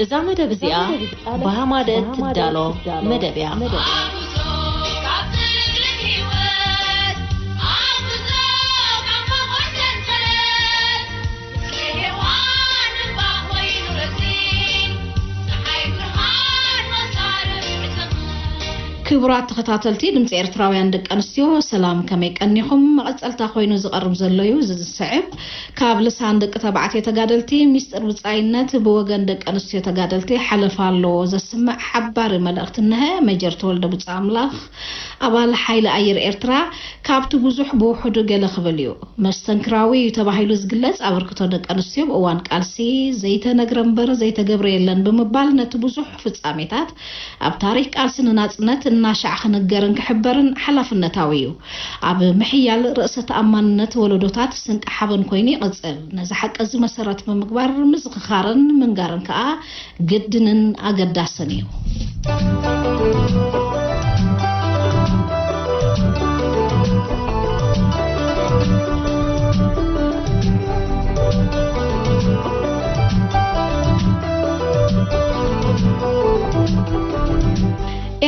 እዛ መደብ እዚኣ ብሃማደ ትዳሎ መደብ እያ። ክቡራት ተኸታተልቲ ድምፂ ኤርትራውያን ደቂ ኣንስትዮ፣ ሰላም፣ ከመይ ቀኒኹም? መቐጸልታ ኮይኑ ዝቐርብ ዘሎ እዩ። እዚ ዝስዕብ ካብ ልሳን ደቂ ተባዕትዮ ተጋደልቲ ሚስጥር ብጻይነት ብወገን ደቂ ኣንስትዮ ተጋደልቲ ሓለፋ ኣለዎ ዘስምዕ ሓባሪ መልእኽቲ እነሀ። ሜጀር ተወልደ ብጻ ኣምላኽ፣ ኣባል ሓይሊ ኣየር ኤርትራ፣ ካብቲ ብዙሕ ብውሑዱ ገለ ክብል እዩ። መስተንክራዊ እዩ ተባሂሉ ዝግለጽ ኣበርክቶ ደቂ ኣንስትዮ ኣብ እዋን ቃልሲ ዘይተነግረ እምበር ዘይተገብረ የለን ብምባል ነቲ ብዙሕ ፍጻሜታት ኣብ ታሪኽ ቃልሲ ንናጽነት እናሻዕ ክንገርን ክሕበርን ሓላፍነታዊ እዩ። ኣብ ምሕያል ርእሰ ተኣማንነት ወለዶታት ስንቂ ሓበን ኮይኑ ይቕጽል። ነዚ ሓቂ እዚ መሰረት ብምግባር ምዝኽኻርን ምንጋርን ከኣ ግድንን ኣገዳስን እዩ።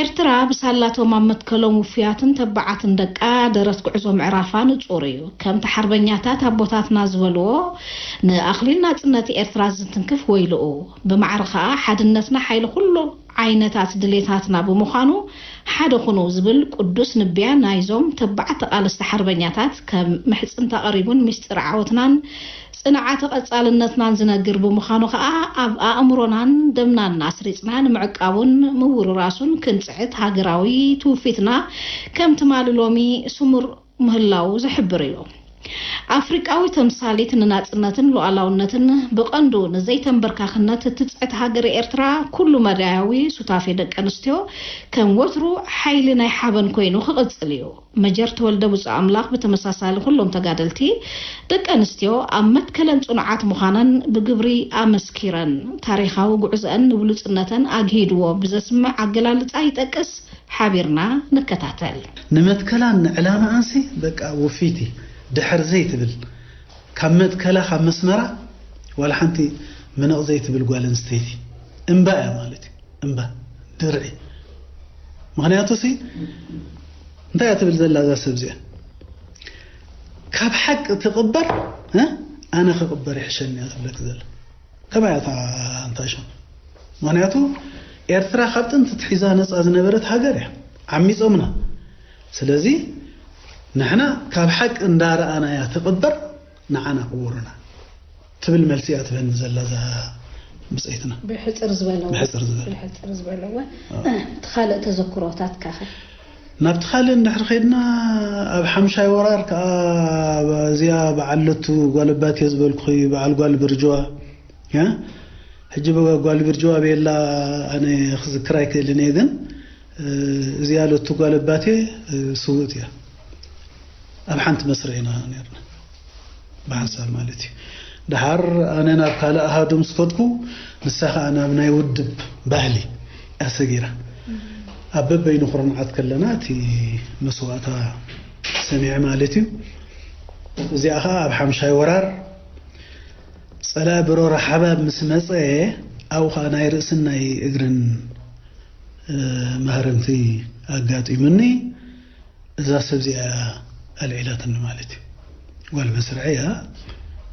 ኤርትራ ብሳላቶም ኣብ መትከሎም ውፉያትን ተባዓትን ደቃ ደረት ጉዕዞ ምዕራፋ ንጹር እዩ። ከምቲ ሓርበኛታት ኣቦታትና ዝበልዎ፣ ንኣኽሊል ናጽነት ኤርትራ ዝትንክፍ ወይልኡ። ብማዕረ ኸኣ ሓድነትና ሓይሊ ኩሉ ዓይነታት ድሌታትና ብምዃኑ ሓደ ኩኑ ዝብል ቅዱስ ንብያ ናይዞም ተባዓት ተቓለስቲ ሓርበኛታት ከም ምሕጽንታ ቀሪቡን ሚስጥር ዓወትናን ጽንዓተ ቀጻልነትናን ዝነግር ብምዃኑ ኸኣ ኣብ ኣእምሮናን ደምናን ኣስሪጽና ንምዕቃቡን ምውርራሱን ክንጽዕት ሃገራዊ ትውፊትና ከም ትማሊ ሎሚ ስሙር ምህላዉ ዝሕብር እዩ። ኣፍሪቃዊ ተምሳሌት ንናጽነትን ሉዓላውነትን ብቐንዱ ንዘይተንበርካኽነት እትጽዕት ሃገረ ኤርትራ ኩሉ መዳያዊ ሱታፌ ደቂ ኣንስትዮ ከም ወትሩ ሓይሊ ናይ ሓበን ኮይኑ ክቕጽል እዩ። መጀር ተወልደ ብፁዕ ኣምላኽ ብተመሳሳሊ ኩሎም ተጋደልቲ ደቂ ኣንስትዮ ኣብ መትከለን ጽኑዓት ምዃነን ብግብሪ ኣመስኪረን። ታሪኻዊ ጉዕዞአን ንብሉጽነተን ኣግሂድዎ ብዘስምዕ ኣገላልጻ ይጠቅስ። ሓቢርና ንከታተል። ንመትከላን ንዕላማኣንሲ በቃ ውፊቲ ድሕር ዘይትብል፣ ካብ መትከላ ካብ መስመራ ዋላ ሓንቲ ምንቕ ዘይትብል ጓል ኣንስተይቲ እምባ እያ ማለት እዩ። እምባ ድርዒ። ምኽንያቱ ሲ እንታይ እያ ትብል ዘላ እዛ ሰብ እዚኣ? ካብ ሓቂ ትቕበር፣ እ? ኣነ ክቕበር ይሕሸኒ እያ ትብለክ ዘላ። ከመይ እያ እታ ኣንታሾም? ምኽንያቱ ኤርትራ ካብ ጥንቲ ትሒዛ ነጻ ዝነበረት ሃገር እያ። ዓሚጾምና። ስለዚ ንሕና ካብ ሓቂ እንዳረኣናያ ትቕበር፣ ንዓና ቅቡሩና ትብል መልሲ እያ ትበኒ ዘላ እዛ ብጸይትና። ብሕጽር ዝበለ እውን። ብሕጽር ዝበለ። ብሕጽር ዝበለ እውን። ኣዎ። እቲ ካልእ ተዘክሮታትካ ኸ? ናብቲ ካልእ እንድሕር ኸይድና፣ ኣብ ሓምሻይ ወራር ከኣ እዚኣ በዓል ለቱ ጓል ኣባቴ ዝበልኩኺ በዓል ጓል ብርጅዋ፣ እ? ሕጂ በ-፣ ጓል ብርጅዋ ቤላ ኣነ ክዝክር ኣይክእልን እየ፣ ግን፣ እ፣ እዚኣ ለቱ ጓል ኣባቴ፣ እ፣ ስውእቲ እያ። ኣብ ሓንቲ መስርዕ ኢና ነርና። ብሓንሳብ ማለት እዩ። ደሓር ኣነ ናብ ካልእ ኣሃዱ ምስ ከድኩ፣ ንሳ ኸኣ ናብ ናይ ውድብ ባህሊ እያ ሰጊራ። ኣብ በበይኑ ኩርንዓት ከለና እቲ መስዋእታ ሰሚዐ ማለት እዩ። እዚኣ ኸኣ ኣብ ሓምሻይ ወራር ጸላኢ ብሮራ ሓባብ ምስ መጸ፣ ኣብኡ ኸኣ ናይ ርእስን ናይ እግርን፣ እ፣ ማህረምቲ ኣጋጢሙኒ። እዛ ሰብ እዚኣ ኣልዒላትኒ ማለት እዩ። ጓል መስርዐይ እያ።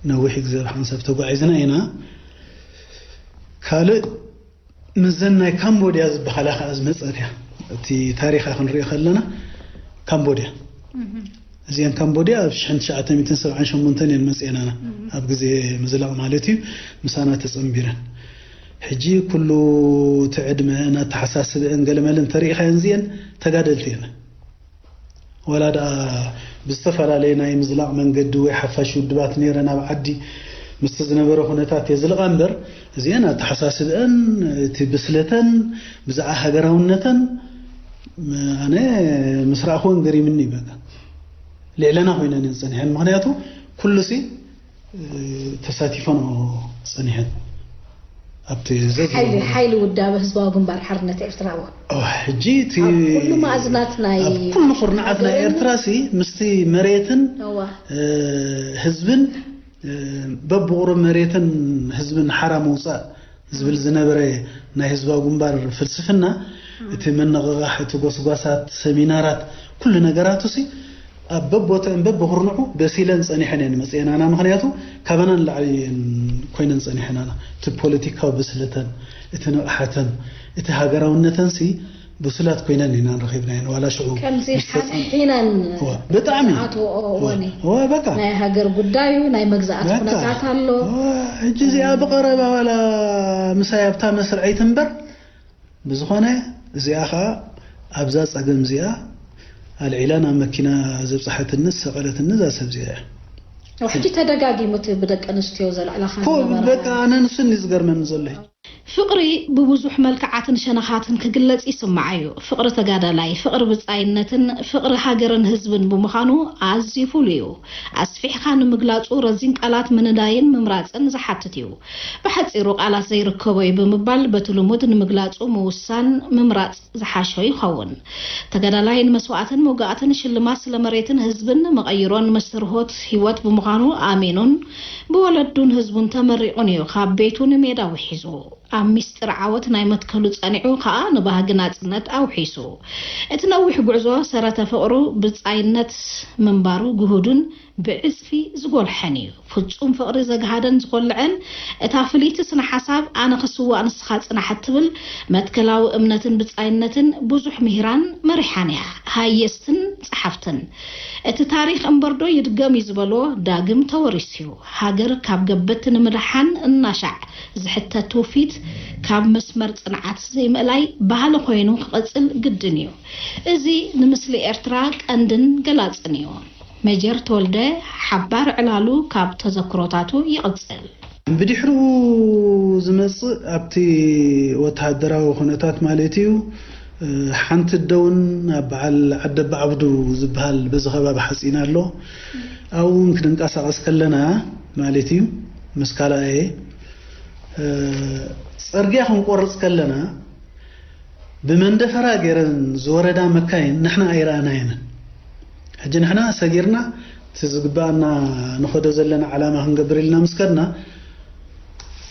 ነዊሕ ግዜ ኣብ ሓንሳብ ተጓዒዝና ኢና። ካልእ ምስዘን ናይ ካምቦድያ ዝበሃላ ከኣ ዝመጸት እያ። እቲ ታሪኻ ክንሪኦ ከለና ካምቦድያ። እህም። እዚአን ካምቦድያ ኣብ ሽሕን ትሽዓተ ሚእትን ሰብዓን ሸሞንተን እየን መጺአናና። እህም። ኣብ ግዜ ምዝላቕ ማለት እዩ። ምሳና ተጸንቢረን። ሕጂ ኩሉ እቲ ዕድመን ኣተሓሳስበአን ገለመለ እንተሪኢኻየን እዚአን ተጋደልቲ እየን። ዋላ ደኣ ብዝተፈላለየ ናይ ምዝላቕ መንገዲ ወይ ሓፋሽ ውድባት ነይረን ኣብ ዓዲ ምስቲ ዝነበረ ኩነታት የዝልቓ እምበር፣ እዚአን ኣተሓሳስበአን፣ እቲ ብስለተን፣ ብዛዕባ ሃገራውነተን፣ ኣነ ምስ ረኣኽወን ገሪምኒ እዩ በቃ። ልዕለና ኮይነን እየን ጸኒሐን። ምኽንያቱ ኩሉሲ ተሳቲፈን ጸኒሐን ኣብቲ ዘድልዮ ሓይሊ፣ ነገር። ሓይሊ ውዳበ ህዝባዊ ግንባር ሓርነት ኤርትራ እውን። ኦ፣ ሕጂ እቲ ኣብ ኩሉ ማእዝናት ናይ ኣብ ኩሉ ኩርናዓት ናይ ሃገርን ኤርትራ ሲ ምስቲ መሬትን፣ እዋ። እ፣ ህዝብን፣ እ፣ በብቑሩብ መሬትን ህዝብን ሓራ ምውጻእ ዝብል ዝነበረ ናይ ህዝባዊ ግንባር ፍልስፍና፣ እቲ ምንቕቓሕ፣ እቲ ጎስጓሳት፣ ሰሚናራት፣ ኩሉ ነገራቱ ሲ ኣብ በቦተን በብኹርንዑ በሲለን ጸኒሐን እየን መጽኤናና። ምኽንያቱ ካባና ንላዕሊ እየን ኮይነን ጸኒሐናና። እቲ ፖለቲካዊ ብስለተን፣ እቲ ንቕሓተን፣ እቲ ሃገራውነተን ሲ ብሱላት ኮይነን ኢና ንረኺብናየን። ዋላ ሽዑ ከምዚ ምስ ተጸን- ሓንሒናን እዋ፣ ብጣዕሚ። ዝኣትወኦ እዋ፣ እዋን እዩ። እዋ፣ በቃ። ናይ ሃገር ጉዳዩ ናይ መግዛእቲ በቃ። ኩነታት ኣሎ። እዋ፣ ሕጂ እዚኣ ብቐረባ ዋላ ምሳይ ኣብታ መስርዐይ ትንበር። ብዝኾነ እዚኣ ኸኣ ኣብዛ ጸገም እዚኣ ኣልዒላ ናብ መኪና ዘብጽሓትኒ ዝሰቐለትኒ እዛ ሰብ እዚኣ እያ። ሕጂ ተደጋጊሙ እቲ ብደቂ ኣንስትዮ ዘልዕላኻ ኮ ዝነበረ በቃ ኣነ ንስኒ ዝገርመኒ ዘሎ። ፍቕሪ ብብዙሕ መልክዓትን ሸነኻትን ክግለጽ ይስማዕ እዩ። ፍቕሪ ተጋዳላይ፣ ፍቕሪ ብጻይነትን ፍቕሪ ሃገርን ህዝብን ብምዃኑ ኣዝዩ ፍሉይ እዩ። ኣስፊሕካ ንምግላጹ ረዚን ቃላት ምንዳይን ምምራጽን ዝሓትት እዩ። ብሓጺሩ ቃላት ዘይርከቦ እዩ ብምባል በቲ ልሙድ ንምግላጹ ምውሳን ምምራጽ ዝሓሾ ይኸውን። ተጋዳላይ ንመስዋእትን መውጋእትን ሽልማት ስለ መሬትን ህዝብን መቐይሮን መስተርሆት ህይወት ብምዃኑ ኣሚኑን ብወለዱን ህዝቡን ተመሪቑን እዩ ካብ ቤቱ ንሜዳ ውሒዙ። ኣብ ሚስጥር ዓወት ናይ መትከሉ ጸኒዑ ከኣ ንባህጊ ናጽነት ኣውሒሱ። እቲ ነዊሕ ጉዕዞ ሰረተ ፍቕሩ ብጻይነት ምንባሩ ግሁድን ብዕጽፊ ዝጎልሐን እዩ። ፍጹም ፍቕሪ ዘግሃደን ዝኾልዐን እታ ፍልይቲ ስነ ሓሳብ ኣነ ክስዋእ ንስኻ ጽናሕ እትብል መትከላዊ እምነትን ብጻይነትን ብዙሕ ምሂራን መሪሓን እያ። ሃየስትን ጸሓፍትን እቲ ታሪኽ እምበርዶ ይድገም እዩ ዝበሎ ዳግም ተወሪሱ እዩ። ሃገር ካብ ገበቲ ንምድሓን እናሻዕ ዝሕተት ትውፊት ካብ መስመር ጽንዓት ዘይምእላይ ባህሊ ኮይኑ ክቐጽል ግድን እዩ። እዚ ንምስሊ ኤርትራ ቀንድን ገላጽን እዩ። ሜጀር ተወልደ ሓባር ዕላሉ ካብ ተዘክሮታቱ ይቕጽል። ብድሕሪኡ ዝመጽእ ኣብቲ ወተሃደራዊ ኩነታት ማለት እዩ፣ ሓንቲ ደውን ኣብ በዓል ዓደባ ዓብዱ ዝበሃል በዚ ከባቢ ሓፂን ኣሎ። ኣብኡ እውን ክንንቀሳቐስ ከለና ማለት እዩ፣ ምስ ካልኣየ፣ እ፣ ፅርግያ ክንቆርፅ ከለና ብመንደፈራ ገይረን ዝወረዳ መካይን ንሕና ኣይረኣናየንን። ሕጂ ንሕና ሰጊርና እቲ ዝግባኣና ንኸዶ ዘለና ዓላማ ክንገብር ኢልና ምስ ከድና፣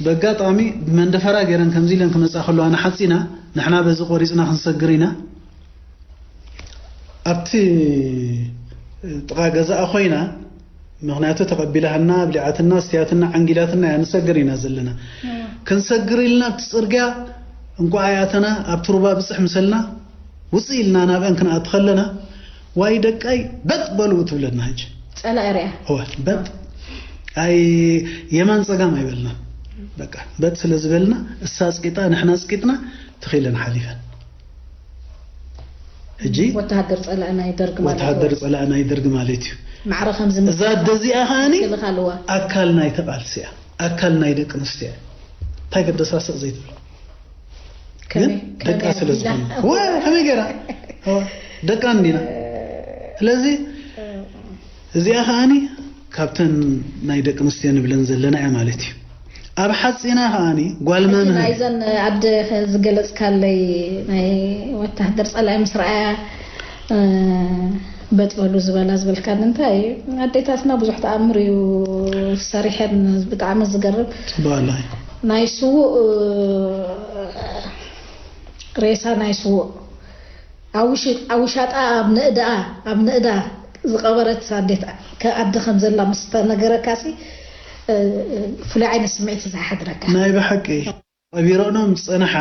በጋጣሚ ብመንደፈራ ገይረን ከምዚ ኢለን ክመጻ ከለዋ ንሓጺና፣ ንሕና በዚ ቆሪጽና ክንሰግር ኢና። ኣብቲ ጥቓ ገዛኣ ኮይና፣ ምኽንያቱ ተቐቢላትና፣ ኣብሊዓትና፣ ኣስትያትና፣ ዓንጊላትና እያ ንሰግር ኢና ዘለና። እዋ። ክንሰግር ኢልና ኣብቲ ጽርግያ እንቋዕ ኣይኣተና፣ ኣብቲ ሩባ ብጽሕ ምሰልና፣ ውጽእ ኢልና ናብአን ክንኣቱ ከለና፣ ዋይ ደቃይ በጥ በሉ ትብለና። ሕጂ ጸላኢ ርያ። እወ፣ በጥ። ኣይ የማን ጸጋም ኣይበልና። በቃ በጥ ስለ ዝበልና፣ እሳ ኣጽቂጣ፣ ንሕና ኣጽቂጥና፣ ተኺለን ሓሊፈን። ሕጂ ወተሃደር ጸላኢ ናይ ደርግ ማለት ወተሃደር እዩ። ጸላኢ ናይ ደርግ ማለት እዩ። ማዕረ ከም ዝምስል እዛ ኣደ እዚኣ ከኣኒ ክልኻልዋ። ኣካል ናይ ተቓልሲ እያ። ኣካል ናይ ደቂ ኣንስትዮ እያ። እንታይ ገደሳ ስቕ ዘይትብል? ከመይ-፣ ግን ደቃ ከመይ ስለ ኣቢላ? ዝኾነ። ወ-፣ ከመይ ገይራ? ወ-፣ ደቃ እንዲና። ስለዚ እዚኣ ከኣኒ ካብተን ናይ ደቂ ኣንስትዮ ንብለን ዘለና እያ ማለት እዩ። ኣብ ሓጺና ከኣኒ ጓል እቲ መምህር ናይዘን ኣደ ዝገለጽካለይ ናይ ወታሃደር ጸላኢ ምስ ረኣያ፣ እ፣ በጥ በሉ ዝበላ ዝበልካኒ እንታይ እዩ? ኣዴታትና ብዙሕ ተኣምር እዩ ሰሪሐን፣ ብጣዕሚ ዝገርም። ጽቡቕ ኣላ። ናይ ስዉእ፣ እ፣ ሬሳ ናይ ስዉእ ኣብ ውሽ-፣ ኣብ ውሻጣ ኣብ ንእድኣ፣ ኣብ ንእዳ ዝቐበረት ኣዴት ከ-፣ ኣደ ከም ዘላ ምስ ተነገረካሲ፣ እ፣ ፍሉይ ዓይነት ስምዒት እዩ ዝሓድረካ። ናይ ብሓቂ ቀቢረኖም ዝጸንሓ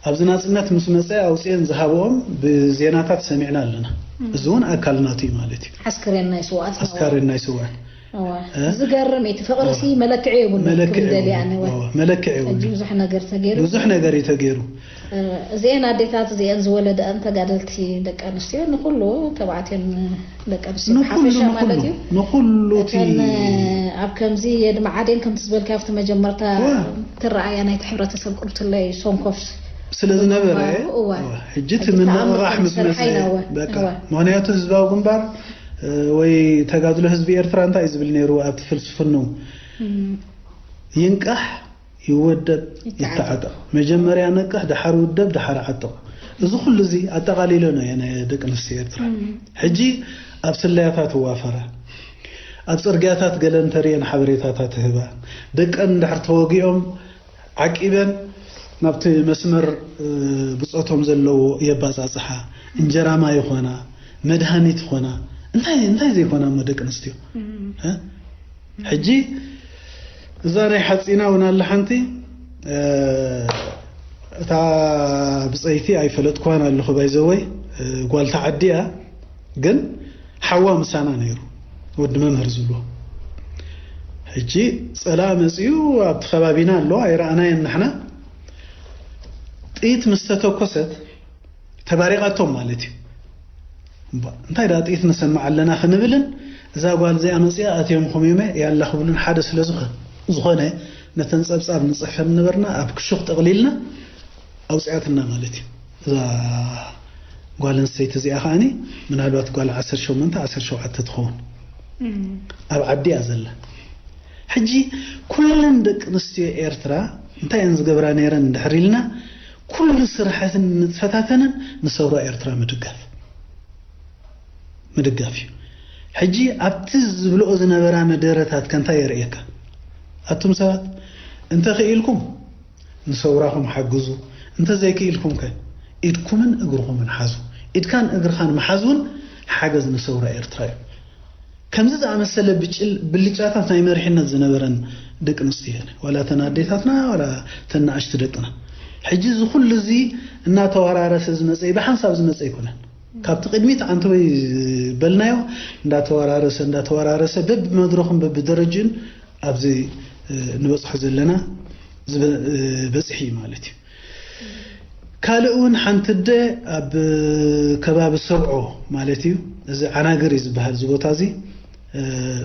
ኣብዚ ናጽነት ምስ መጸ ኣውጽኤን ዝሃብኦም ብዜናታት ሰሚዕና ኣለና። እም። እዚ እውን ኣካል ናቱ እዩ ማለት እዩ። ኣስከሬን ናይ ስውኣት ኣስካሬን ናይ ስውኣት። እወ። እ? ዝገርም እዩ። እቲ ፍቕሪ ሲ እወ። መለክዒ የብሉን መለክዒ ክብል ደልየ የብሉን። ኣነ፣ እወ። እወ፣ መለክዒ እወ፣ የብሉን። ብዙሕ ነገር ተገይሩ። ብዙሕ ነገር እዩ ተገይሩ። እ፣ እዚኤን ኣዴታት፣ እዚኤን ዝወለደአን ተጋደልቲ ደቂ ኣንስትዮ ንኹሉ ተባዕትዮን ደቂ ኣንስትዮ ንኹሉ፣ ብሓፈሻ ንኹሉ፣ ማለት እዩ። ንኹሉ እቲ እተን ኣብ ከምዚ የድመዓዴን ከምቲ ዝበልካዮ ኣብቲ መጀመርታ እወ። ትረኣያ ናይቲ ሕብረተሰብ ቁርትለይ ሶንኮፍ ስለ ዝነበረ፣ ብምንባሩ፣ እወ። እወ። ሕጂ እቲ ሕጂ ምንቕቓሕ ተኣምር ምስ ዝሰርሓ መጸ፣ ኢና፣ እወ፣ በቃ። እወ። ምኽንያቱ ህዝባዊ ግንባር፣ እ፣ ወይ ተጋድሎ ህዝቢ ኤርትራ እንታይ እዩ ዝብል ነይሩ ኣብቲ ፍልስፍንኡ? እም። ይንቃሕ፣ ይወደብ፣ ይተዓጠቕ። ይተዓጠቕ። መጀመርያ ነቅሕ፣ ደሓር ውደብ፣ ደሓር ዓጥቕ። እዚ ኩሉ እዚ ኣጠቓሊለኖ እየ ናይ ደቂ ኣንስትዮ ኤርትራ። እም። ሕጂ ኣብ ስለያታት ይዋፈራ። ኣብ ጽርግያታት ገለ እንተርእየን ሓበሬታታት ይህባ። ደቀን እንድሕር ተወጊኦም ዓቂበን ናብቲ መስመር ብፆቶም ዘለዎ የባፃፅሓ። እንጀራማ ይኾና፣ መድሃኒት ይኾና። እንታይ እንታይ ዘይኮና እሞ ደቂ ኣንስትዮ። ሕጂ እዛ ናይ ሓፂና እውን ኣላ ሓንቲ። እታ ብፀይቲ ኣይፈለጥኳን ኣለኹ፣ ባይዘወይ ጓልታ ዓዲ እያ። ግን ሓዋ ምሳና ነይሩ፣ ወዲ መምህር ዝብሎ። ሕጂ ፀላ መፅዩ ኣብቲ ከባቢና ኣሎ፣ ኣይረኣናየን ንሕና። ጥይት ምስ ተተኮሰት ተባሪቓቶም ማለት እዩ። እንታይ ደኣ ጥይት ንሰምዕ ኣለና ክንብልን፣ እዛ ጓል እዚኣ መፅያ ኣትዮም ኹምዩመ ያላ ክብሉን ሓደ ስለ ዝኾነ፣ ነተን ፀብፃብ ንፅሕፈን ነበርና ኣብ ክሹኽ ጠቕሊልና ኣውፅኣትና ማለት እዩ። እዛ ጓል ኣንስተይቲ እዚኣ ከዓኒ ምናልባት ጓል ዓሰርተ ሸሞንተ ዓሰርተ ሸውዓተ ትኸውን። ኣብ ዓዲ እያ ዘላ። ሕጂ ኩለን ደቂ ኣንስትዮ ኤርትራ እንታይ እየን ዝገብራ ነይረን እንድሕር ኢልና፣ ኩሉ ስራሕትን ንጥፈታተንን ንሰውራ ኤርትራ ምድጋፍ ምድጋፍ እዩ። ሕጂ ኣብቲ ዝብልኦ ዝነበራ መደረታት ከ እንታይ የርእየካ? ኣቱም ሰባት እንተ ክኢልኩም ንሰውራኹም ሓግዙ፣ እንተ ዘይክኢልኩም ከ ኢድኩምን እግርኹምን ሓዙ። ኢድካን እግርኻን ምሓዝ እውን ሓገዝ ንሰውራ ኤርትራ እዩ። ከምዚ ዝኣመሰለ ብጭል ብልጫታት ናይ መሪሕነት ዝነበረን ደቂ ኣንስትዮ እየን። ዋላ እተን ኣዴታትና ዋላ እተን ንኣሽቱ ደቅና። ሕጂ እዚ ኩሉ እዚ እናተወራረሰ ዝመፀ እዩ፣ ብሓንሳብ ዝመፀ ኣይኮነን። ካብቲ ቅድሚት ዓንተወይ በልናዮ እንዳተወራረሰ እንዳተወራረሰ በብመድረኹን በብደረጅን ኣብዚ ንበፅሖ ዘለና ዝበ- በፅሒ እዩ ማለት እዩ። ካልእ እውን ሓንቲ ኣደ ኣብ ከባቢ ሰብዖ ማለት እዩ፣ እዚ ዓናግር እዩ ዝበሃል እዚ ቦታ እዚ፣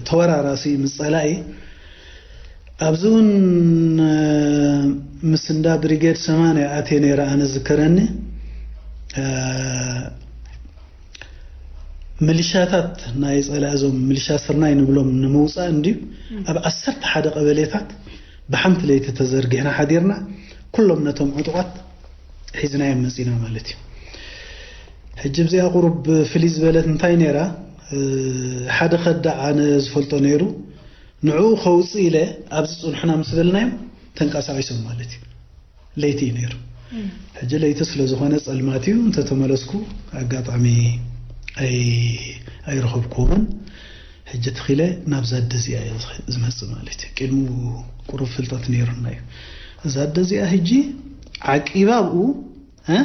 ተወራራሲ ምስ ፀላኢ ኣብዚ እውን ምስ እንዳ ብሪጌድ ሰማንያ ኣትየ ነይረ። ኣነ ዝከረኒ ሚሊሻታት ናይ ፀላኢ፣ እዞም ሚሊሻ ስርናይ ንብሎም ንምውፃእ እንድዩ ኣብ ዓሰርተ ሓደ ቀበሌታት ብሓንቲ ለይቲ ተዘርጊሕና ሓዲርና ኩሎም ነቶም ዕጡቓት ሒዝናዮም መፂና ማለት እዩ። ሕጂ እዚኣ ቁሩብ ፍልይ ዝበለት እንታይ ነይራ፣ ሓደ ከዳዕ ኣነ ዝፈልጦ ነይሩ፣ ንዕኡ ከውፅእ ኢለ ኣብዚ ፅንሑና ምስ በልናዮም ተንቀሳቒሶም ማለት እዩ። ለይቲ እዩ ነይሩ። ሕጂ ለይቲ ስለ ዝኾነ ፀልማት እዩ፣ እንተተመለስኩ ኣጋጣሚ ኣይ- ኣይረኸብኩዎምን። ሕጂ ትኺለ ናብዛ ኣደ እዚኣ እየ ዝመፅእ ማለት እዩ። ቅድሙ ቁሩብ ፍልጠት ነይሩና እዩ። እዛ ኣደ እዚኣ ሕጂ ዓቂባ ኣብኡ እ?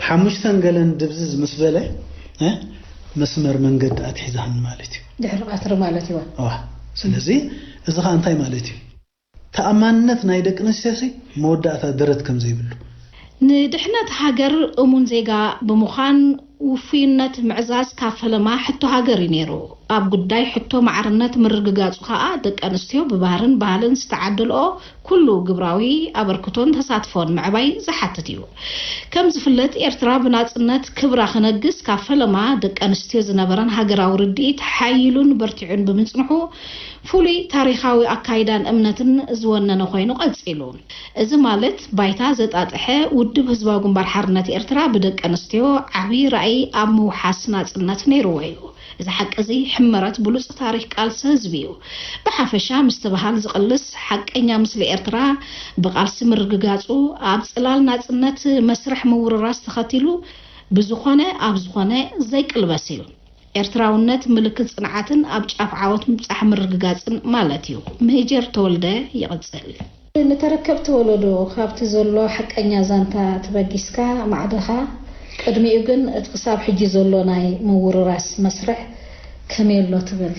ሓሙሽተን ገለን ድብዝዝ ምስ በለ እ? መስመር መንገዲ ኣትሒዛኒ ማለት እዩ። ድሕሪ ቀትሪ ማለት እዩ። ዋ ስለዚ እዚ ከዓ እንታይ ማለት እዩ? ተኣማንነት ናይ ደቂ ኣንስትዮሲ መወዳእታ ደረት ከም ዘይብሉ። ንድሕነት ሃገር እሙን ዜጋ ብምዃን ውፉይነት ምዕዛዝ ካብ ፈለማ ሕቶ ሃገር እዩ ነይሩ። ኣብ ጉዳይ ሕቶ ማዕርነት ምርግጋጹ ከኣ ደቂ ኣንስትዮ ብባህርን ባህልን ዝተዓደልኦ ኩሉ ግብራዊ ኣበርክቶን ተሳትፎን ምዕባይ ዝሓትት እዩ። ከም ዝፍለጥ ኤርትራ ብናጽነት ክብራ ክነግስ ካብ ፈለማ ደቂ ኣንስትዮ ዝነበረን ሃገራዊ ርድኢት ሓይሉን በርቲዑን ብምጽንሑ ፍሉይ ታሪኻዊ ኣካይዳን እምነትን ዝወነነ ኮይኑ ቀጺሉ። እዚ ማለት ባይታ ዘጣጥሐ ውድብ ህዝባዊ ግንባር ሓርነት ኤርትራ ብደቂ ኣንስትዮ ዓቢ ራእይ ኣብ ምውሓስ ናጽነት ነይርዎ እዩ። እዚ ሓቂ እዚ ሕመረት ብሉጽ ታሪኽ ቃልሲ ህዝቢ እዩ። ብሓፈሻ ምስትብሃል ዝቕልስ ሓቀኛ ምስሊ ኤርትራ ብቃልሲ ምርግጋጹ ኣብ ጽላል ናጽነት መስርሕ ምውርራስ ተኸቲሉ ብዝኾነ ኣብ ዝኾነ ዘይቅልበስ እዩ። ኤርትራውነት ምልክት ጽንዓትን ኣብ ጫፍ ዓወት ምብጻሕ ምርግጋጽን ማለት እዩ። ሜጀር ተወልደ ይቕጽል። ንተረከብቲ ወለዶ ካብቲ ዘሎ ሓቀኛ ዛንታ ተበጊስካ ማዕደኻ፣ ቅድሚኡ ግን እቲ ክሳብ ሕጂ ዘሎ ናይ ምውርራስ መስርሕ ከመይ ኣሎ ትብል?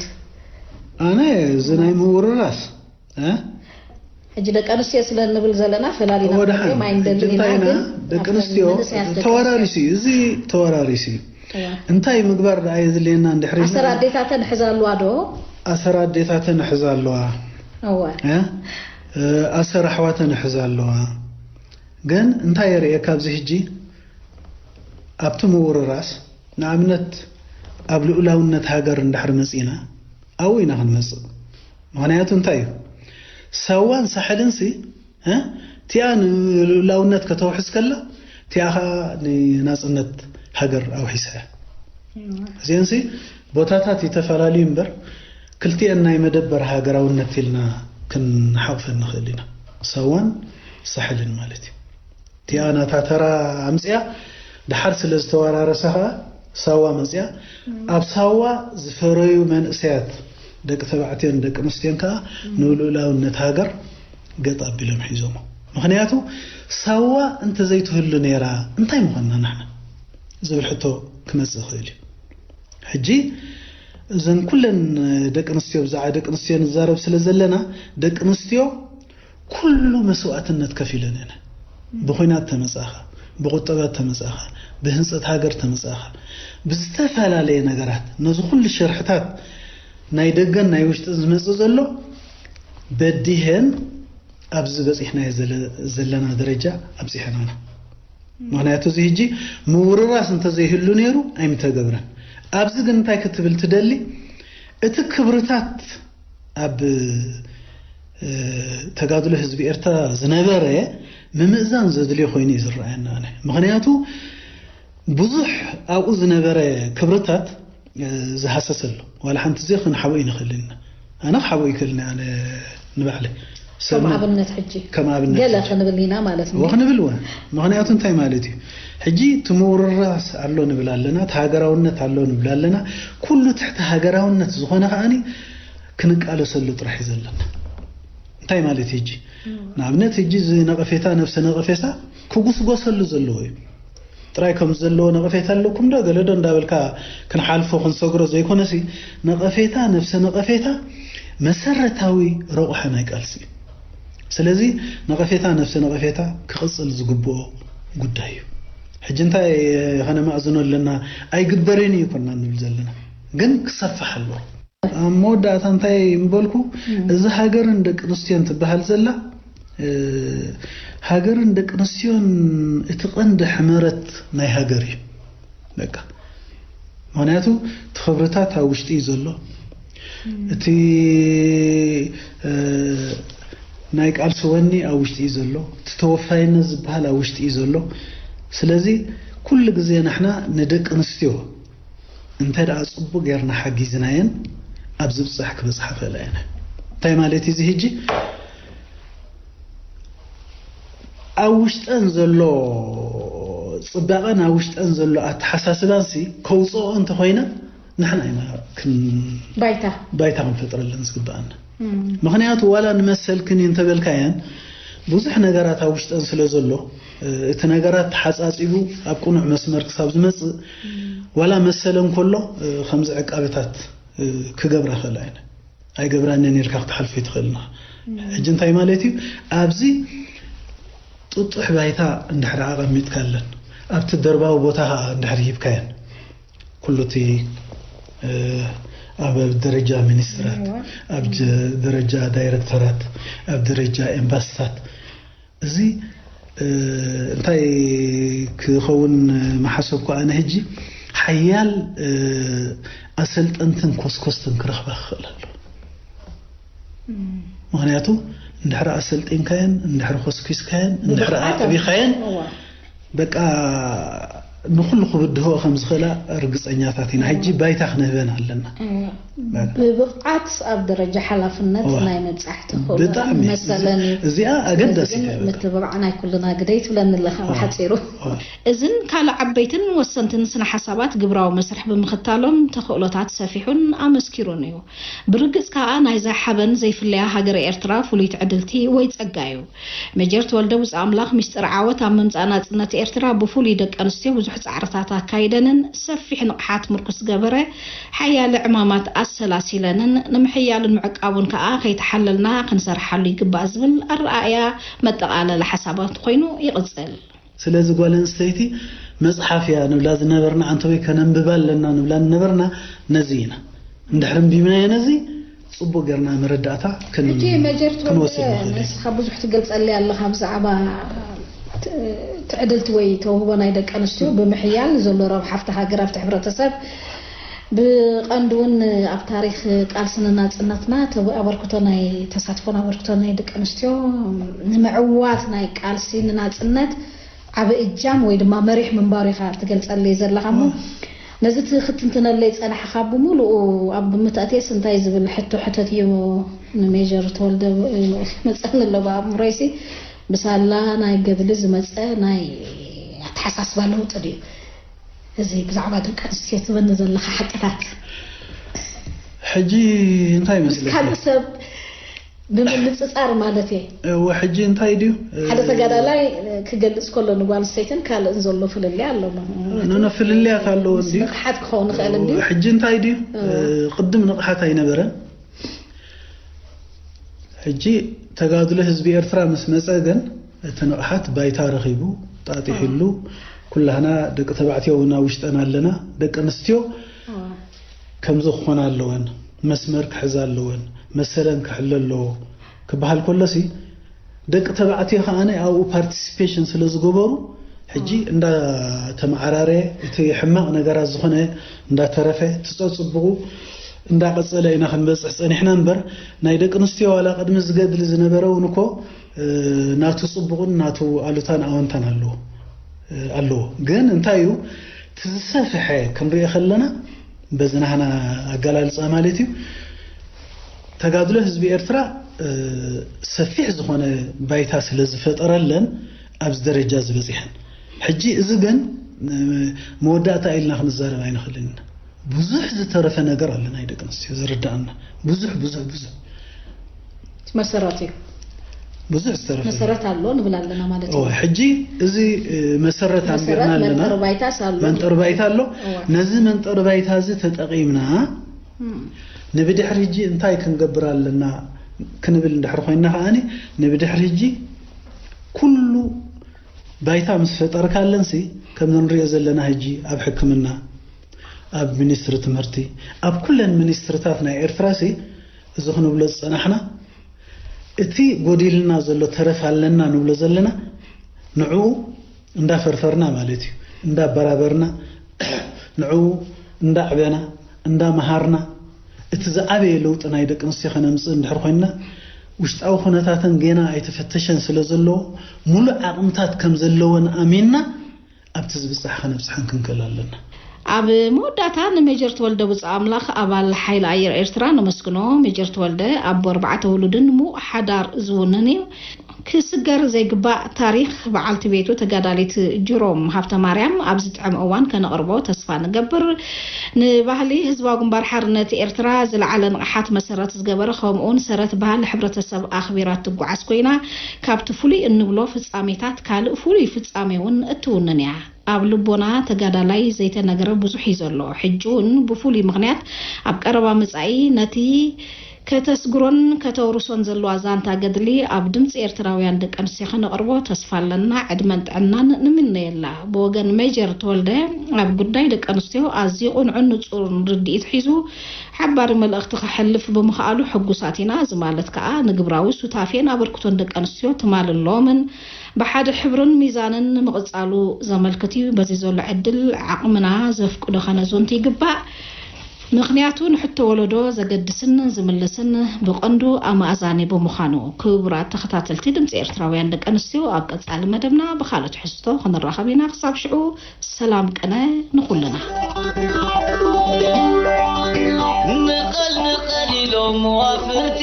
ኣነ እዚ ናይ ምውርራስ እ? ሕጂ ደቂ ኣንስትዮ ስለ እንብል ዘለና ፈላሊና ወድሓን ክንሪኦም ኣይንደልን ሕጂ ኢና፣ እንታይ ኢና ግን ደቂ ኣብተን ኣንስትዮ መንእሰያት ደቂ ተወራሪሱ እዩ፣ እዚ ተወራሪሱ እዩ። እዋ። እንታይ ምግባር ደኣ የድልየና እንድሕር ኢልና ኣሰር ኣዴታተን ሕዛ ኣለዋ ዶ? ኣሰር ኣዴታተን ሕዛ ኣለዋ። እዋ። እ? እ፣ ኣሰር ኣሕዋተን ሕዛ ኣለዋ። ግን እንታይ የርእየካ ኣብዚ ሕጂ ኣብቲ ምውርራስ ንኣብነት ኣብ ልኡላውነት ሃገር እንድሕር መጺና ኣብኡ ኢና ክንመጽእ። ምኽንያቱ እንታይ እዩ? ሳዋን ሳሕልን ሲ እ? እቲኣ ንልኡላውነት ከተውሕስ ከላ እቲኣ ኸዓ ንናጽነት ሃገር ኣውሒሳ እያ። እዚአን ሲ ቦታታት ይተፈላለዩ እምበር ክልቲአን ናይ መደበር ሃገራውነት ኢልና ክንሓቕፈን ንኽእል ኢና። ሳዋን ሳሕልን ማለት እዩ። እቲኣ ናታ ተራ ኣምፅያ ድሓር ስለ ዝተወራረሰ ከዓ ሳዋ መፅያ። ኣብ ሳዋ ዝፈረዩ መንእሰያት ደቂ ተባዕትዮን ደቂ ኣንስትዮን ከዓ ንልኡላውነት ሃገር ገጥ ኣቢሎም ሒዞሞ። ምክንያቱ ሳዋ እንተዘይትህሉ ነይራ እንታይ ምኾንና ንሕና ዝብል ሕቶ ክመፅእ ይኽእል እዩ። ሕጂ እዘን ኩለን ደቂ ኣንስትዮ፣ ብዛዕባ ደቂ ኣንስትዮ ንዛረብ ስለ ዘለና፣ ደቂ ኣንስትዮ ኩሉ መስዋእትነት ከፊለን እየን። ብኹናት ተመጻኻ፣ ብቁጠባ ተመጻኻ፣ ብህንጸት ሃገር ተመጻኻ፣ ብዝተፈላለየ ነገራት ነዚ ኩሉ ሽርሕታት ናይ ደገን ናይ ውሽጥን ዝመጽእ ዘሎ በዲሄን ኣብዚ በጺሕናዮ ዘለ-፣ ዘለና ደረጃ ኣብጺሐናና። ምክንያቱ እዚ ሕጂ ምውርራስ እንተዘይህሉ ነይሩ ኣይምተገብረን። ኣብዚ ግን እንታይ ክትብል ትደሊ? እቲ ክብርታት ኣብ፣ እ፣ ተጋድሎ ህዝቢ ኤርትራ ዝነበረ ምምእዛን ዘድልዮ ኮይኑ እዩ ዝረኣየኒ ኣነ። ምክንያቱ ብዙሕ ኣብኡ ዝነበረ ክብርታት፣ እ፣ ዝሃሰሰ ኣሎ። ዋላ ሓንቲ እዚ ክንሓብኦ ይንኽእል ኢና። ኣነ ክሓብኦ ይክእል እየ፣ ኣነ ንባዕለይ። ሰብ ከም ን-፣ ኣብነት ሕጂ ከም ኣብነት ገለ ሕጂ። ክንብል ኢና ማለት እዩ። ወ ክንብል ወ። ምክንያቱ እንታይ ማለት እዩ? ሕጂ እቲ ምውርራስ ኣሎ ንብል ኣለና፣ እቲ ሃገራውነት ኣሎ ንብል ኣለና። ኩሉ ትሕቲ ሃገራውነት ዝኾነ ከኣኒ ክንቃለሰሉ ጥራሕ እዩ ዘለና። እንታይ ማለት እዩ ሕጂ? ንኣብነት ሕጂ እዚ ነቐፌታ፣ ነብሰ ነቐፌታ ክጉስጎሰሉ ዘለዎ እዩ። ጥራይ ከም ዘለዎ ነቐፌታ ኣለኩም ዶ ገለ ዶ እንዳበልካ ክንሓልፎ ክንሰግሮ ዘይኮነሲ፣ ነቐፌታ፣ ነብሰ ነቐፌታ መሰረታዊ ረቑሐ ናይ ቃልሲ እዩ። ስለዚ ነቐፌታ፣ ነብሰ ነቐፌታ ክቕጽል ዝግብኦ ጉዳይ እዩ። ሕጂ እንታይ ከነማእዝኖ ኣለና? ኣይግበርን እዩ ኮና ንብል ዘለና፣ ግን ክሰፍሕ ኣለዎ። ኣብ መወዳእታ እንታይ ምበልኩ፣ እዚ ሃገርን ደቂ ኣንስትዮን ትበሃል ዘላ፣ እ፣ ሃገርን ደቂ ኣንስትዮን እቲ ቀንዲ ሕመረት ናይ ሃገር እዩ። በቃ። ምክንያቱ እቲ ክብርታት ኣብ ውሽጢ እዩ ዘሎ። እቲ፣ እ፣ ናይ ቃልሲ ወኒ ኣብ ውሽጢ እዩ ዘሎ። እቲ ተወፋይነት ዝበሃል ኣብ ውሽጢ እዩ ዘሎ። ስለዚ ኩሉ ግዜ ንሕና ንደቂ ኣንስትዮ እንተ ደኣ ጽቡቕ ጌርና ሓጊዝናየን፣ ኣብ ዝብጻሕ ክበጽሓ ክእላ እየን። እንታይ ማለት እዩ እዚ ሕጂ? ኣብ ውሽጠን ዘሎ ጽባቐን ኣብ ውሽጠን ዘሎ ኣተሓሳስባንሲ ከውጽኦ እንተኾይነ፣ ንሕና ኢና ክን-፣ ባይታ። ባይታ ክንፈጥረለን ዝግብኣና። እም። ምኽንያቱ ዋላ ንመሰልክን እዩ እንተበልካየን፣ ብዙሕ ነገራት ኣብ ውሽጠን ስለ ዘሎ፣ እ፣ እቲ ነገራት ተሓጻጺቡ ኣብ ቅኑዕ መስመር ክሳብ ዝመጽእ፣ እም። ዋላ መሰለን ከሎ፣ እ፣ ከምዚ ዕቃበታት፣ እ፣ ክገብራ ክእላ እየን። ኣይገብራንን ኢልካ ክትሓልፎ ኣይትኽእልን ኢኻ። እም። ሕጂ እንታይ ማለት እዩ? ኣብዚ ጥጡሕ ባይታ እንድሕር ኣቐሚጥካለን፣ ኣብቲ ደርባዊ ቦታ ኸኣ እንድሕር ሂብካየን፣ ኩሉ እቲ፣ እ፣ ኣብ ደረጃ ሚኒስትራት፣ እዋ። ኣብ ጀ-፣ ደረጃ ዳይረክተራት፣ ኣብ ደረጃ ኤምባስታት፣ እዚ፣ እ፣ እንታይ ክኸውን ምሓሰብኩ ኣነ ሕጂ፣ ሓያል፣ እ፣ ኣሰልጠንትን ኮስኮስትን ክረኽባ ክኽእል ኣለዎ። እም። ምኽንያቱ እንድሕር ኣሰልጢንካየን፣ እንድሕር ኮስኪስካየን፣ እንድሕር ብብቕዓት ኣዕቢኻየን፣ እዋ። በቃ ንኹሉ ክብድህኦ ከም ዝኽእላ ርግጸኛታት ኢና። ሕጂ ባይታ ክንህበን ኣለና። እዋ። በቃ። ብብቕዓት ኣብ ደረጃ ሓላፍነት እዋ። ናይ ምብጻሕ ትኽእሉ ብጣዕሚ። መሰለን እዩ። እዚኣ ኣገዳሲት እዚ ግን እያ በቃ። ምትብባዕ ናይ ኩልና ግደ እዩ ትብለኒ ኣለኻ እዋ። ብሓጺሩ። እዋ። እዝን ካልእ ዓበይትን ወሰንትን ስነ ሓሳባት ግብራዊ መስርሕ ብምኽታሎም ተኽእሎታት ሰፊሑን ኣመስኪሩን እዩ። ብርግጽ ከኣ ናይዛ ሓበን ዘይፍለያ ሃገረ ኤርትራ ፍሉይ ትዕድልቲ ወይ ጸጋ እዩ። ሜጀር ተወልደ ውጽእ ኣምላኽ ሚስጥር ዓወት ኣብ ምምጻእ ናጽነት ኤርትራ ብፍሉይ ደቂ ኣንስትዮ ብዙሕ ጻዕርታት ኣካይደንን ሰፊሕ ንቕሓት ምርኩስ ዝገበረ ሓያለ ዕማማት ኣሰላሲለንን ንምሕያሉን ምዕቃቡን ከኣ ከይተሓለልና ክንሰርሓሉ ይግባእ ዝብል ኣረኣእያ መጠቓለሊ ሓሳባት ኮይኑ ይቕጽል። ስለዚ ጓል ኣንስተይቲ መጽሓፍ እያ ንብላ ዝነበርና፣ ኣንተ ወይ ከነንብባ ኣለና ንብላ ዝነበርና ነዚ ኢና። እንድሕር ኣንቢብናዮ ነዚ ጽቡቕ ጌርና መረዳእታ ክን-፣ ሕጂ መጀር ተወልደ ክንወስድ ንኽእል ኢና። ንስኻ ብዙሕ ትገልጸለይ ኣለኻ ብዛዕባ ት-፣ ትዕድልቲ ወይ ተውህቦ ናይ ደቂ ኣንስትዮ ብምሕያል ዘሎ ረብሓ ኣብቲ ሃገር፣ ኣብቲ ሕብረተሰብ፣ ብቐንዱ እውን ኣብ ታሪኽ ቃልሲ ንናጽነትና ተው-፣ ኣበርክቶ ናይ ተሳትፎን ኣበርክቶ ናይ ደቂ ኣንስትዮ ንምዕዋት ናይ ቃልሲ ንናጽነት ዓቢ እጃም ወይ ድማ መሪሕ ምንባሩ ኢኻ ትገልጸለይ ዘለኻ እሞ፣ እም። ነዚ እቲ ክትንትነለይ ጸናሕኻ ብምሉኡ ኣብ ግምት ኣትየስ እንታይ ዝብል ሕቶ ሕተት እዩ ንሜጀር ተወልደ መጸኒ ኣሎ ብኣእምሮይሲ። ብሳላ ናይ ገድሊ ዝመጸ ናይ ኣተሓሳስባ ለውጢ ድዩ? እዚ ብዛዕባ ደቂ ኣንስትዮ ትበኒ ዘለኻ ሓቅታት። ሕጂ እንታይ መስለካ? ካልእ ሰብ ብምንጽጻር ማለት እየ። እወ፣ ሕጂ እንታይ ድዩ? ሓደ ተጋዳላይ ክገልጽ ከሎ ንጓል ኣንስተይትን ካልእን ዘሎ ፍልልይ ኣሎ። ኖ፣ ኖ፣ ፍልልያት ኣለዎ ምስ እንድዩ። ንቕሓት ክኸውን ይኽእል እንድዩ። ሕጂ እንታይ ድዩ? እወ። ቅድም ንቕሓት ኣይነበረን። ሕጂ ተጋድሎ ህዝቢ ኤርትራ ምስ መጸ ግን እቲ ንቕሓት ባይታ ረኺቡ ጣጢሕሉ። ኩላህና ደቂ ተባዕትዮ እውን ኣብ ውሽጠና ኣለና። ደቂ ኣንስትዮ ከምዚ ክኾና ኣለወን፣ መስመር ክሕዛ ኣለወን፣ መሰለን ክሕለ ኣለዎ ክበሃል ከሎሲ ደቂ ተባዕትዮ ከኣ ኣብኡ ፓርቲሲፔሽን ስለ ዝገበሩ ሕጂ እንዳተመዓራረየ እቲ ሕማቕ ነገራት ዝኾነ እንዳተረፈ እቲ ጸጽቡቑ እንዳቐጸለ ኢና ክንበጽሕ ጸኒሕና እምበር ናይ ደቂ ኣንስትዮ ዋላ ቅድሚ ዝገድሊ ዝነበረ እውን እኮ ናቱ ጽቡቕን ናቱ ኣሉታን ኣወንታን ኣለዎ ኣለዎ። ግን እንታይ እዩ እቲ ዝሰፍሐ ክንሪኦ ከለና በዚ ናህና ኣገላልጻ ማለት እዩ ተጋድሎ ህዝቢ ኤርትራ ሰፊሕ ዝኾነ ባይታ ስለ ዝፈጠረለን ኣብዚ ደረጃ ዝበጺሐን። ሕጂ እዚ ግን መወዳእታ ኢልና ክንዛረብ ኣይንኽእልን ኢና። ብዙሕ ዝተረፈ ነገር ኣሎ ናይ ደቂ ኣንስትዮ ዝርዳእና ብዙሕ ብዙሕ ብዙሕ መሰረት እዩ። ብዙሕ ዝተረፈ መሰረት ኣሎ ንብል ኣለና ማለት እዩ። እወ፣ ሕጂ እዚ መሰረት ኣንቢርና ኣለና። መንጠር ባይታስ ኣሎ። መንጠር ባይታ ኣሎ። እወ። ነዚ መንጠር ባይታ እዚ ተጠቒምና እም። ንብድሕሪ ሕጂ እንታይ ክንገብር ኣለና ክንብል እንድሕር ኮይንና ከዓኒ ንብድሕሪ ሕጂ ኩሉ ባይታ ምስ ፈጠርካለንሲ ከም ንሪኦ ዘለና ሕጂ ኣብ ሕክምና ኣብ ሚኒስትሪ ትምህርቲ ኣብ ኩለን ሚኒስትርታት ናይ ኤርትራ ሲ እዚ ክንብሎ ዝጸናሕና እቲ ጎዲልና ዘሎ ተረፍ ኣለና ንብሎ ዘለና ንዕኡ እንዳፈርፈርና ማለት እዩ እንዳበራበርና ንዕኡ እንዳዕበና እንዳመሃርና እቲ ዝዓበየ ለውጢ ናይ ደቂ ኣንስትዮ ከነምፅእ እንድሕር ኮይንና ውሽጣዊ ኩነታተን ጌና ኣይተፈተሸን ስለ ዘለዎ ሙሉእ ዓቕምታት ከም ዘለወን ኣሚንና ኣብቲ ዝብጻሕ ከነብጽሐን ክንክእል ኣለና። ኣብ መወዳእታ ንሜጀር ተወልደ ውጽእ ኣምላኽ ኣባል ሓይሊ ኣየር ኤርትራ ነመስግኖ። ሜጀር ተወልደ ኣቦ ኣርባዕተ ውሉድን ሙቕ ሓዳር ዝውንን እዩ። ክስገር ዘይግባእ ታሪኽ በዓልቲ ቤቱ ተጋዳሊት ጅሮም ሃብተማርያም ኣብ ዝጥዕም እዋን ከነቕርቦ ተስፋ ንገብር። ንባህሊ ህዝባዊ ግንባር ሓርነት ኤርትራ ዝለዓለ ንቕሓት መሰረት ዝገበረ ከምኡውን ሰረት ባህሊ ሕብረተሰብ ኣኽቢራ እትጓዓዝ ኮይና ካብቲ ፍሉይ እንብሎ ፍጻሜታት ካልእ ፍሉይ ፍጻሜ እውን እትውንን እያ። ኣብ ልቦና ተጋዳላይ ዘይተነግረ ብዙሕ እዩ ዘሎ። ሕጂ እውን ብፍሉይ ምኽንያት ኣብ ቀረባ መጻኢ ነቲ ከተስግሮን ከተውርሶን ዘለዋ ዛንታ ገድሊ ኣብ ድምጺ ኤርትራውያን ደቂ ኣንስትዮ ከነቕርቦ ተስፋ ኣለና። ዕድመን ጥዕናን ንምነየላ። ብወገን ሜጀር ተወልደ ኣብ ጉዳይ ደቂ ኣንስትዮ ኣዝዩ ቅኑዕን ንጹርን ርድኢት ሒዙ ሓባሪ መልእኽቲ ከሕልፍ ብምኽኣሉ ሕጉሳት ኢና። እዚ ማለት ከኣ ንግብራዊ ሱታፌን ኣበርክቶን ደቂ ኣንስትዮ ትማልን ሎምን ብሓደ ሕብርን ሚዛንን ንምቕጻሉ ዘመልክት እዩ። በዚ ዘሎ ዕድል ዓቕምና ዘፍቅዶ ከነዘንቱ ይግባእ። ምኽንያቱ ንሕቶ ወለዶ ዘገድስን ዝምልስን ብቐንዱ ኣማእዛኒ ብምዃኑ። ክቡራት ተኸታተልቲ ድምፂ ኤርትራውያን ደቂ ኣንስትዮ ኣብ ቀጻሊ መደብና ብኻልእ ትሕዝቶ ክንራኸብ ኢና። ክሳብ ሽዑ ሰላም ቅነ ንኹልና። ንቐል ንቐል ኢሎም መዋፍርቲ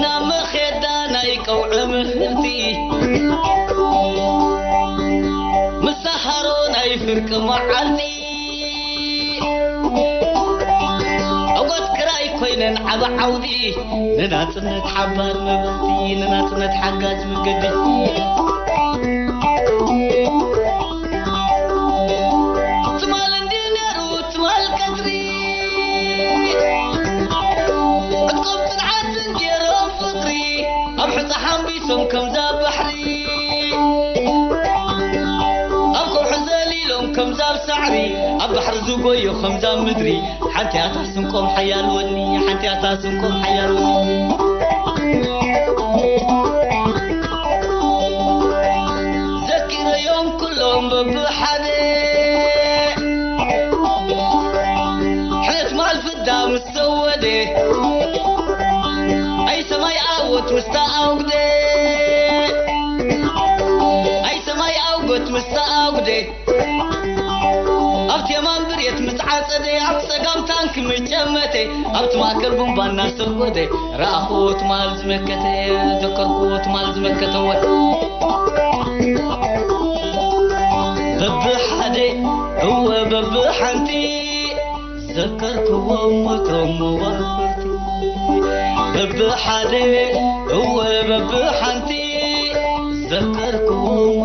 ናብ መኼዳ ናይ ቀውዒ ምህርቲ ምሳሃሮ ናይ ፍርቂ መዓልቲ ዕወት ክራይ ኮይነን ዓቢ ዓውዲ ንናጽነት ሓባር መብራህቲ ንናጽነት ሓጋዝ መገዲ ትማል እንዲ ነሩ ትማል ቀትሪ ዕጥቆም ጽንዓትን ገይሮም ፍቕሪ ኣብ ሕጻ ሓምቢሶም ከምዛ ባሕሪ ኣብ ከውሒ ዘሊሎም ከምዛ ኣብ ሳዕሪ ኣብ ባሕሪ ዝጎዩ ከምዛ ምድሪ ሓንቲ ኣታ ስንቆም ሓያል ወኒ ሓንቲ ኣታ ስንቆም ሓያል ወኒ ዘኪረዮም ኩሎም በብሓደ ሕለት ማል ፍዳ ምስ ሰወደ ኣይ ሰማይ ኣወት ምስታ ኣውግደ ኣይ ሰማይ ኣውጎት ምስ ኣጉደ ኣብቲ የማን ብሬት ምስ ዓጸደ፣ ኣብቲ ጸጋም ታንክ ምስ ጨመተ፣ ኣብቲ ማእከል ቡምባ እናሰጎደ፣ ረኣኹዎ ትማል ዝመከተ፣ ዘከርኩዎ ትማል ዝመከተ። ወ በብሓደ፣ እወ በብሓንቲ፣ ዘከርኩዎም ሞቶም መዋፍርቲ። በብሓደ፣ እወ በብሓንቲ፣ ዘከርኩዎም